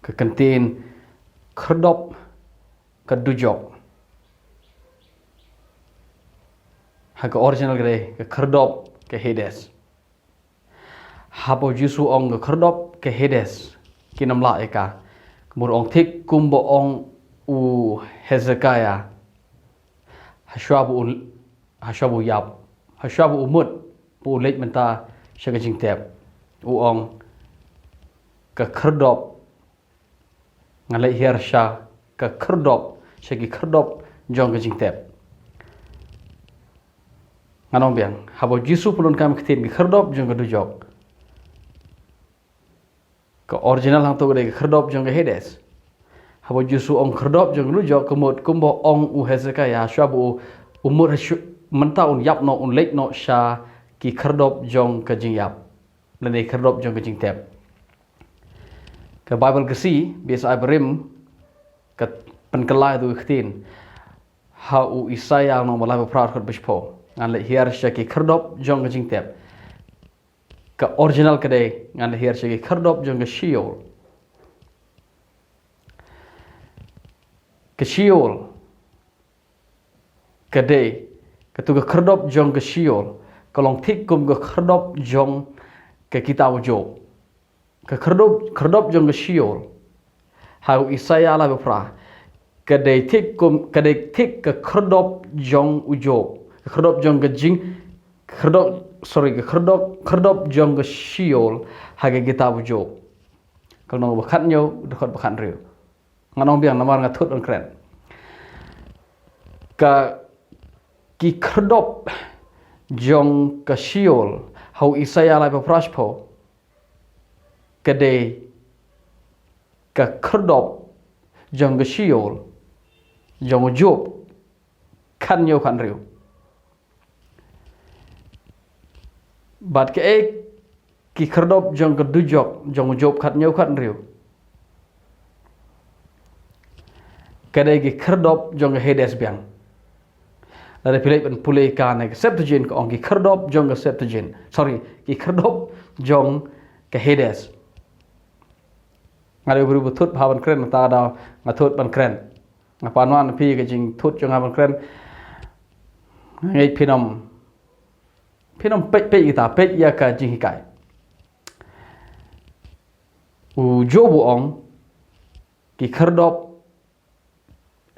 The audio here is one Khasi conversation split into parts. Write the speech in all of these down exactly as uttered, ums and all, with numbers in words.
Ka kyntien khyrdop ka dujok, ha ka original ka dei ka khyrdop ka Hades. Haba u Jisu ong ka khyrdop ka Hades, kin ym lah ïa ka, ka mut ong thik kumba ong u Hezekiah, hashwa ba u, hashwa ba u ïap, hashwa ba u mut, ba u leit mynta sha ka jingtep, u ong ka khyrdop, ngan leit hiar sha ka khyrdop, sha ki khyrdop jong ka jingtep. Ngan ong biang, haba u Jisu pyndonkam ka ktien ka khyrdop jong ka dujok, ka original hangto ka dei ka khyrdop jong ka Hades. Haba u Jisu ong khyrdop jong ka dujok, ka mut kumba ong u Hezekiah, hashwa ba u, u mut, hashwa, mynta un ïap noh, un leit noh sha ki khyrdop jong ka jingïap, lane khyrdop jong ka jingtep. Ka Baibl Khasi, bad sa ai barim, ka pynkylla ïa ka ktien ha u Isaïah lynnong ba lai, ba phra, dkhot ba shiphew, ngan leit hiar sha ki khyrdop jong ka jingtep. Ka original ka dei ngan leit hiar sha ki khyrdop jong ka Sheol. Ka Sheol ka dei, kato ka khyrdop jong ka Sheol ka long thik kum ka khyrdop jong ka kitab u Job. Ka khyrdop, khyrdop jong ka Sheol ha u Isaïah lai, ba phra, ka dei thik kum, ka dei thik ka khyrdop jong u Job. Ka khyrdop jong ka jing, khyrdop, sorry, ka khyrdop, khyrdop jong ka Sheol ha ka kitab u Job, ka lynnong ba khathynñiew, dkhot ba khathynriew. Ngan ong biang namar nga thut ban kren. Ka, ki khyrdop jong ka Sheol ha u Isaïah lai, ba phra, dkhot ba shiphew, ka dei ka khyrdop jong ka Sheol jong u Job khathynñiew, khathynriew. Bad kaei ki khyrdop jong ka dujok jong u Job khathynñiew, khathynriew? Ka dei ki khyrdop jong ka Hades biang. Lada phi leit ban pule kane ka Septuagint, ka ong ki khyrdop jong ka Septuagint. Sorry, ki khyrdop jong ka Hades. Nga dei u briew ba thut bha ban kren, nangta ka daw nga thut ban kren. Nga pan wan phi ka jingthut jong nga ban kren. Nga ngeit phin ym, phin ym peit, peit kita, peit ïa ka jinghikai. U Job u ong ki khyrdop,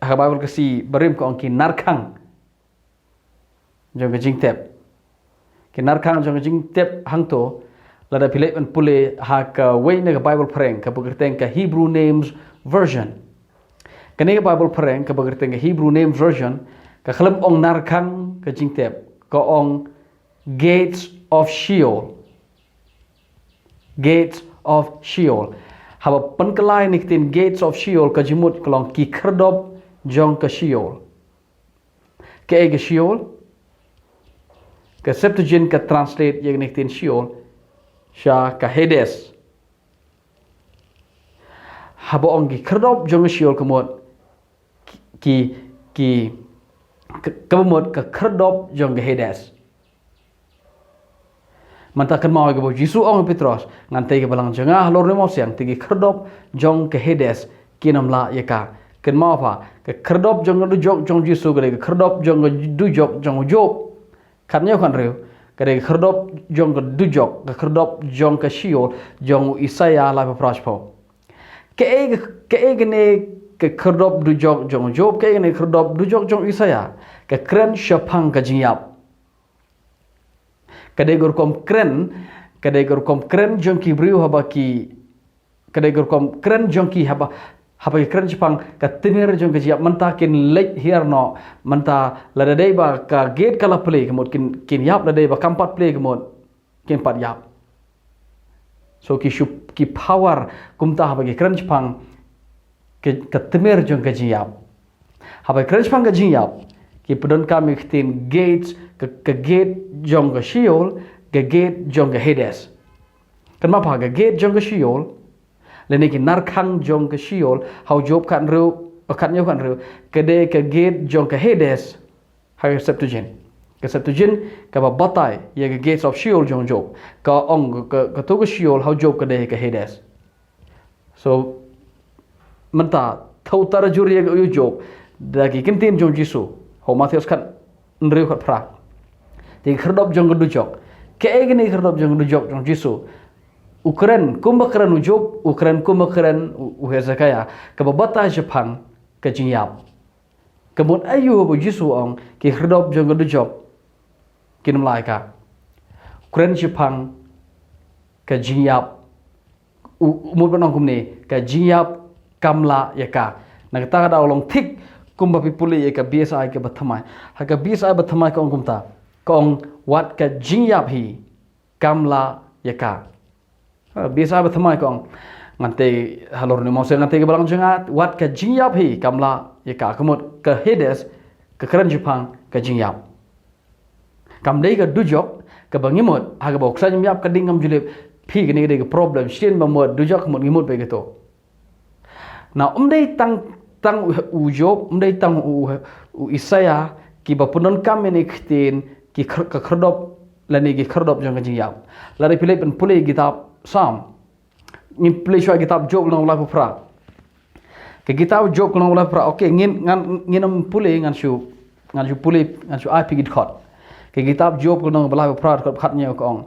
ha ka Baibl Khasi barim ka ong ki narkhang jong ka jingtep. Ki narkhang jong ka jingtep hangto, lada phi leit ban pule ha kawei na ka Baibl phareng kaba kyrteng ka Hebrew Names Version. Kane ka Baibl phareng kaba kyrteng ka Hebrew Names Version, ka khlem ong narkhang ka jingtep, ka ong gates of Sheol. Gates of Sheol. Haba pynkylla ïa kane ka ktien gates of Sheol, ka jingmut ka long ki khyrdop jong ka Sheol. Kaei ka Sheol? Ka Septuagint ka translate ïa kane ka ktien Sheol sha ka Hades. Haba ong ki khyrdop jong ka Sheol, ka mut ki, ki, ka, kaba mut ka khyrdop jong ka Hades. Mynta kynmaw ïa kaba u Jisu u ong ha u Petros, ngan tei ïa ka balang jong nga halor une u mawsiang, te ki khyrdop jong ka Hades kin ym lah ïa ka. Kynmaw pha, ka khyrdop jong ka dujok jong u Jisu ka dei ka khyrdop jong ka dujok jong u Job khathynñiew, khathynriew, ka dei ka khyrdop jong ka dujok, ka khyrdop jong ka Sheol jong u Isaïah lai, ba phra, dkhot ba shiphew. Kaei ka, kaei kane ka khyrdop dujok jong u Job, kaei kane ka khyrdop dujok jong u Isaïah? Ka kren shaphang ka jingïap. Ka dei ka rukom kren, ka dei ka rukom kren jong ki briew haba ki, ka dei ka rukom kren jong ki haba, haba ki kren shaphang ka tmier jong ka jingïap, mynta kin leit hiar noh, mynta lada dei ba ka gate ka la plie, ka mut kin, kin ïap, lada dei ba kam pat plie, ka mut kin pat ïap. So ki shu, ki power kumta haba ki kren shaphang ka, ka tmier jong ka jingïap. Haba ki kren shaphang ka jingïap, ki pyndonkam ïa ka ktien gates, ka, ka gate jong ka Sheol, ka gate jong ka Hades. Kynmaw pha, ka gate jong ka Sheol, lane ki narkhang jong ka Sheol ha u Job khathynriew, khathynñiew, khathynriew, ka dei ka gate jong ka Hades ha ka Septuagint. Ka Septuagint kaba batai ïa ka gates of Sheol jong u Job, ka ong ka, kato ka Sheol ha u Job ka dei ka Hades. So Mynta, thaw tara jur ïa u Job da ki kyntien jong Jisu. Ho Mathaios khat hynriew khat phra. Te ki khyrdop jong ka dujok. Kaei kane ki khyrdop jong ka dujok jong Jisu? U kren kumba kren u Job, u kren kumba kren u, u Hezekiah. Kaba batai shaphang ka jingïap. Ka mut aïu ba u Jisu u ong ki khyrdop jong ka dujok kin ym lah ïa ka? U kren shaphang ka jingïap. U, u mut ban ong kumne, ka jingïap kam lah ïa ka. Na kata ka daw long thik kumba phi pule ïa ka B S I kaba thymmai. Ha ka B S I ba thymmai ka ong kumta. Ka ong wat ka jingïap hi kam lah ïa ka. Ha, B S I ba thymmai ka ong. Ngan tei halor ni mose ngan tei ka balang jong nga, wat ka jingïap hi kam lah ïa ka. Ka mut ka Hades, ka kren shaphang ka jingïap. Kam dei ka dujok kaba ngi mut, ha kaba u khlaiñ ym ïap ka ding kam ju lip. Phi, kane ka dei ka problem. Shisien ba mut dujok ka mut ngi mut beit kato. Na ym dei tang, tang u, u Job, ym dei tang u, u Isaiah, kiba pyndonkam ïa kine ki ktien, ki khyr-, ka khyrdop, lane ki khyrdop jong ka jingïap. Lada phi leit pynpule kitab Salm. Ngin pule shuwa kitab Job lynnong ba laiphew phra. Ka kitab Job lynnong ba laiphew phra. Okay, ngin, ngan, ngin ym pule, ngan shu, ngan shu pule, ngan shu ai phi ki dkhot. Ka kitab Job lynnong ba laiphew phra, dkhot khathynñiew ka ong.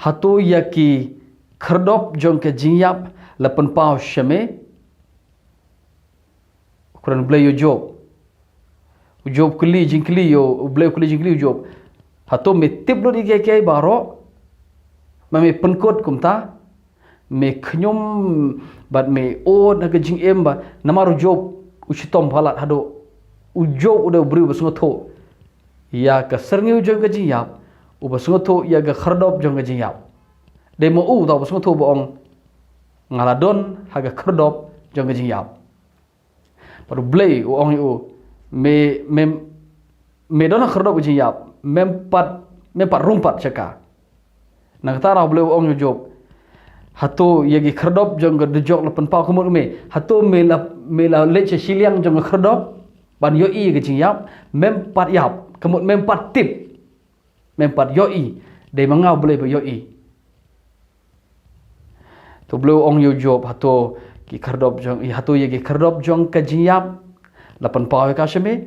Hato ïa ki khyrdop jong ka jingïap la pynpaw sha me? U kren Blei ïa u Job. U Job kylli jingkylli ïa u, u Blei u kylli jingkylli ïa u Job. Hato me tip lut ïa kiei kiei baroh? Ma me pynkut kumta? Me khñium bad me ud ha ka jingim ba namar u Job u shitom palat haduh u Job u dei u briew ba sngewthuh ïa ka syrngiew jong ka jingïap, uba sngewthuh ïa ka khyrdop jong ka jingïap. Dei ma u uta uba sngewthuh ba ong nga la don ha ka khyrdop jong ka jingïap. Bad u Blei u ong ïa u, me, me, me don ha ka khyrdop ka jingïap, mem pat, mem pat rung pat sha ka. Na kata u Blei u ong ïa u Job, hato ïa ki khyrdop jong ka dujok la pynpaw, ka mut me, hato me la, me la leit sha shiliang jong ka khyrdop ban ïohi ïa ka jingïap? Mem pat ïap, ka mut mem pat tip. Mem pat ïohi, dei ma nga u Blei ba ïohi. To u Blei u ong ïa u Job, hato ki khyrdop jong, hato ïa ki khyrdop jong ka jingïap la pynpaw ïa ka sha me?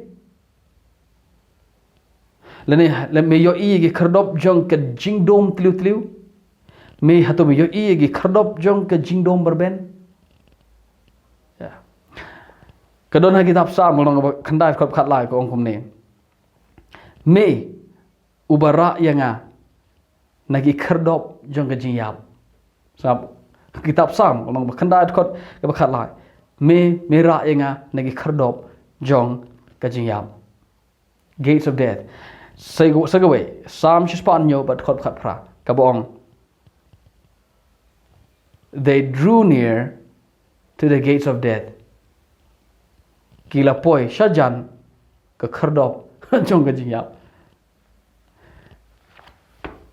Lane, lane me ïohi ïa ki khyrdop jong ka jingdum tliw tliw? Me, hato me ïohi ïa ki khyrdop jong ka jingdum byrben? Ïa. Ka don ha kitab Salm lynnong ba khyndai dkhot khatlai ka ong kumne. Me uba rah ïa nga na ki khyrdop jong ka jingïap. Sngap, kitab Salm lynnong ba khyndai dkhot kaba khatlai. Me, me rah ïa nga na ki khyrdop jong ka jingïap. Gates of death. Sa, sa kawei, Salm shispah hynñiew bad dkhot khatphra kaba ong, they drew near to the gates of death. Ki la poi shajan ka khyrdop jong ka jingïap.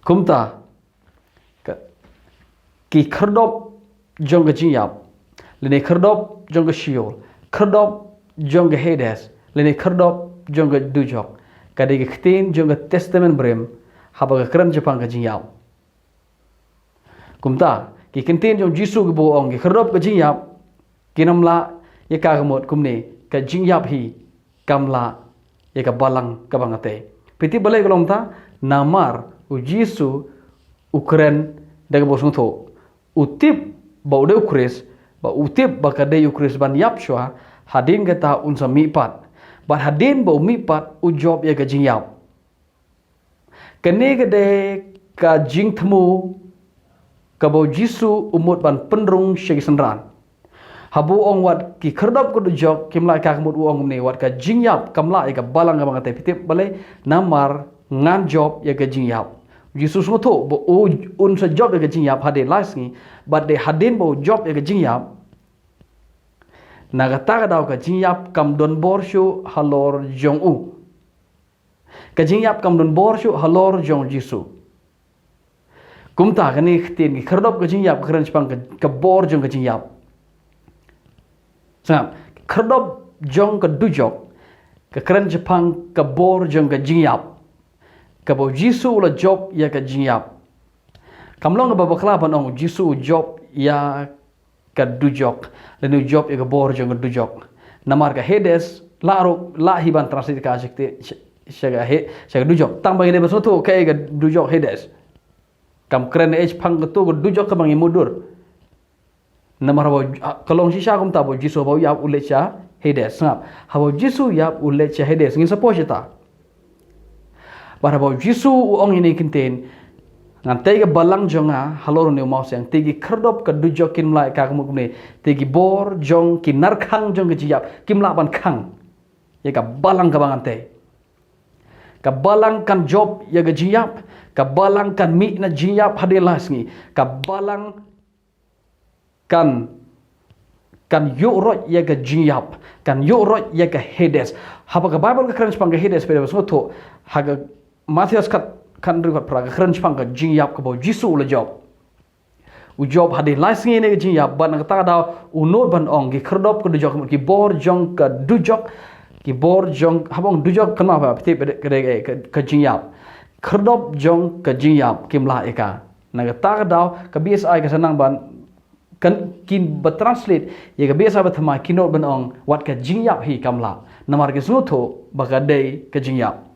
Kumta, ka, ki khyrdop jong ka jingïap, lane khyrdop jong ka Sheol, khyrdop jong ka Hades, lane khyrdop jong ka dujok, ka dei ka ktien jong ka Testament Barim, haba ka kren shaphang ka jingïap. Kumta, ki kyntien jong Jisu kiba u ong, ki khyrdop ka jingïap kin ym lah ïa ka, ka mut kumne, ka jingïap hi kam lah ïa ka balang kaba nga tei. Phi tip balei ka long kumta? Namar u Jisu u kren da kaba u sngewthuh. U tip ba u dei u Khrist, ba u tip ba ka dei u Khrist ban ïap shuwa, hadien kata un sa mihpat. Bad hadien ba u mihpat u jop ïa ka jingïap. Kane ka dei ka jingthmu kaba u Jisu u mut ban pynrung sha ki synran. Haba u ong wat ki khyrdop ka dujok kim lah ïa ka, ka mut u ong kumne, wat ka jingïap kam lah ïa ka balang kaba nga tei. Phi tip balei? Namar ngan jop ïa ka jingïap. U Jisu u sngewthuh ba u, un sa jop ïa ka jingïap hadien lai sngi, bad dei hadien ba u jop ïa ka jingïap, na kata ka daw ka jingïap kam don bor shuh halor jong u. Ka jingïap kam don bor shuh halor jong u Jisu. Kumta kane ka ktien ki khyrdop ka jingïap ka kren shaphang ka, ka bor jong ka jingïap. Sngap, khyrdop jong ka dujok ka kren shaphang ka bor jong ka jingïap. Kaba u Jisu u la jop ïa ka jingïap. Kam long kaba bakla ban ong u Jisu u jop ïa ka dujok, lane u jop ïa ka bor jong ka dujok. Namar ka Hades, lah ruh, lah hi ban translate ka sha kti, sha, sha ka he, sha ka dujok. Tang ba ngi dei ban sngewthuh kaei ka dujok Hades. Kam kren eh shaphang kato ka dujok kaba ngi mutdur. Namar haba, ka long shisha kumta ba u Jisu haba u ïap u leit sha Hades, sngap. Haba u Jisu u ïap u leit sha Hades, ngin sa poi shata. Bad haba u Jisu u ong ïa kine ki ktien, ngan tei ka balang jong nga halor une u mawsiang, te ki khyrdop ka dujok kin mla ïa ka kumne, te ki bor jong ki narkhang jong ka jingïap kim lah ban khang ïa ka balang kaba ngan tei. Ka balang kan jop ïa ka jingïap, ka balang kan mih na jingïap hadien lai sngi, ka balang kan, kan ïuh roit ïa ka jingïap, kan ïuh roit ïa ka Hades. Haba ka Bible ka kren shaphang ka Hades, phi dei ban sngewthuh, ha ka Mathaios khat, khathynriew khatphra ka kren shaphang ka jingïap kaba u Jisu u la jop. U jop hadien lai sngi ne ka jingïap, bad na kata ka daw u nud ban ong ki khyrdop ka dujok, ki bor jong ka dujok, ki bor jong, haba ong dujok kynmaw ba phi tip ka dei, ka dei, ka, ka jingïap. Khyrdop jong ka jingïap kim lah ïa ka. Na kata ka daw ka B S I ka sa nang ban, kan, kin ba translate ïa ka B S I ba thymmai ki nud ban ong wat ka jingïap hi kam lah. Namar ki sngewthuh ba ka dei ka jingïap.